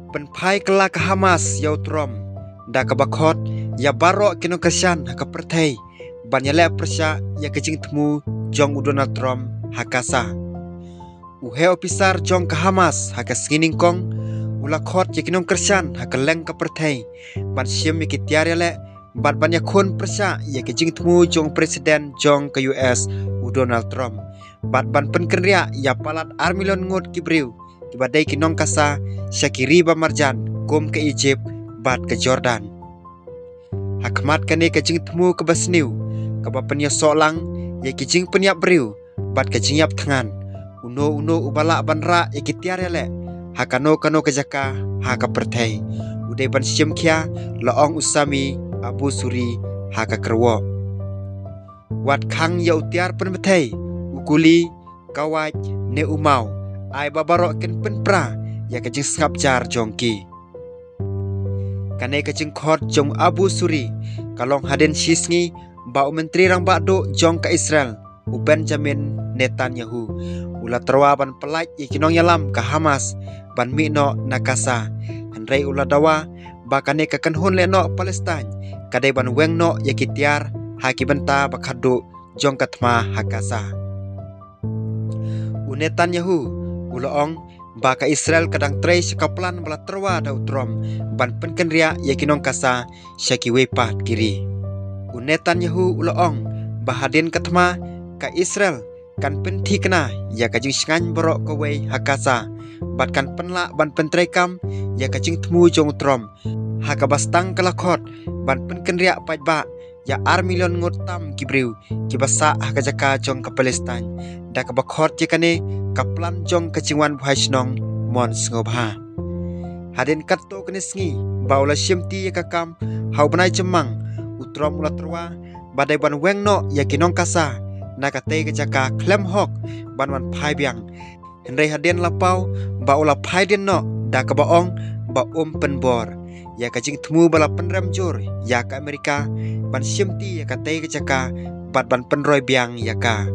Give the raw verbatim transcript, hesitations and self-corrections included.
Pynphai kylla ka Hamas ïa u Trump da kaba khot ïa baroh ki nongkyrshan ha ka pyrthei ban ïaleh pyrshah ïa ka jingthmu jong u Donald Trump ha Gaza. U heh ophisar jong ka Hamas ha ka sngi nyngkong u la khot ïa ki nongkyrshan ha kylleng ka pyrthei ban shim ïa ki tiar ïaleh bad ban ïakhun pyrshah ïa ka jingthmu jong u President jong ka U S u Donald Trump bad ban pynkynriah ïa palat ar million ngut ki briew kiba dei ki nong Gaza sha ki ri ba marjan kum ka Egypt bad ka Jordan. Ha khmat kane ka jingthmu kaba sniew kaba pynïasoh lang ïa ki jingpynïap briew bad ka jingïap thngan, uno uno uba lah ban rah ïa ki tiar ïaleh ha kano kano ka jaka ha ka pyrthei u dei ban shim khia, la ong u Sami Abu Suri ha ka kyrwoh. Wat khang ïa u tiar pynbthei, u kuli, ka wait ne u maw, ai ba baroh kin pynpra ïa ka jingsngap jar jong ki. Kane ka jingkhot jong Abu Suri ka long hadien shi sngi ba u Myntri Rangbah Duh jong ka Israel, u Benjamin Netanyahu, u la tyrwa ban pyllait ïa ki nongïalam ka Hamas ban mih noh na Gaza. Hynrei u la dawa ba kane ka kynhun lehnoh Palestine ka dei ban weng noh ïa ki tiar ha ki bynta ba khatduh jong ka thma ha Gaza. U Netanyahu u la ong ba ka Israel ka dang trei sha ka plan ba la tyrwa da u Trump ban pynkynriah ïa ki nong Gaza sha kiwei pat ki ri. U Netanyahu u la ong ba hadien ka thma ka Israel kan pynthikna ïa ka jingshngaiñ baroh kawei ha Gaza bad kan pynlah ban pyntreikam ïa ka jingthmu jong u Trump ha kaba stang ka la khot ban pynkynriah paidbah ïa ar million ngut tam ki briew kiba sah ha ka jaka jong ka Palestine, da kaba khot ïa kane ka plan jong ka jingwan buhai shnong mon sngewbha. Hadien katto katne sngi ba u la shimti ïa ka kam ha u bnai Jymmang, u Trump u la tyrwa ba dei ban weng noh ïa ki nong Gaza na katei ka jaka khlem hok ban wan phai biang. Hynrei hadien la paw ba u la phai dien noh da kaba ong ba um pynbor ïa ka jingthmu ba la pynrem jur ïa ka Amerika ban shimti ïa katei ka jaka bad ban pynroi biang ïa ka.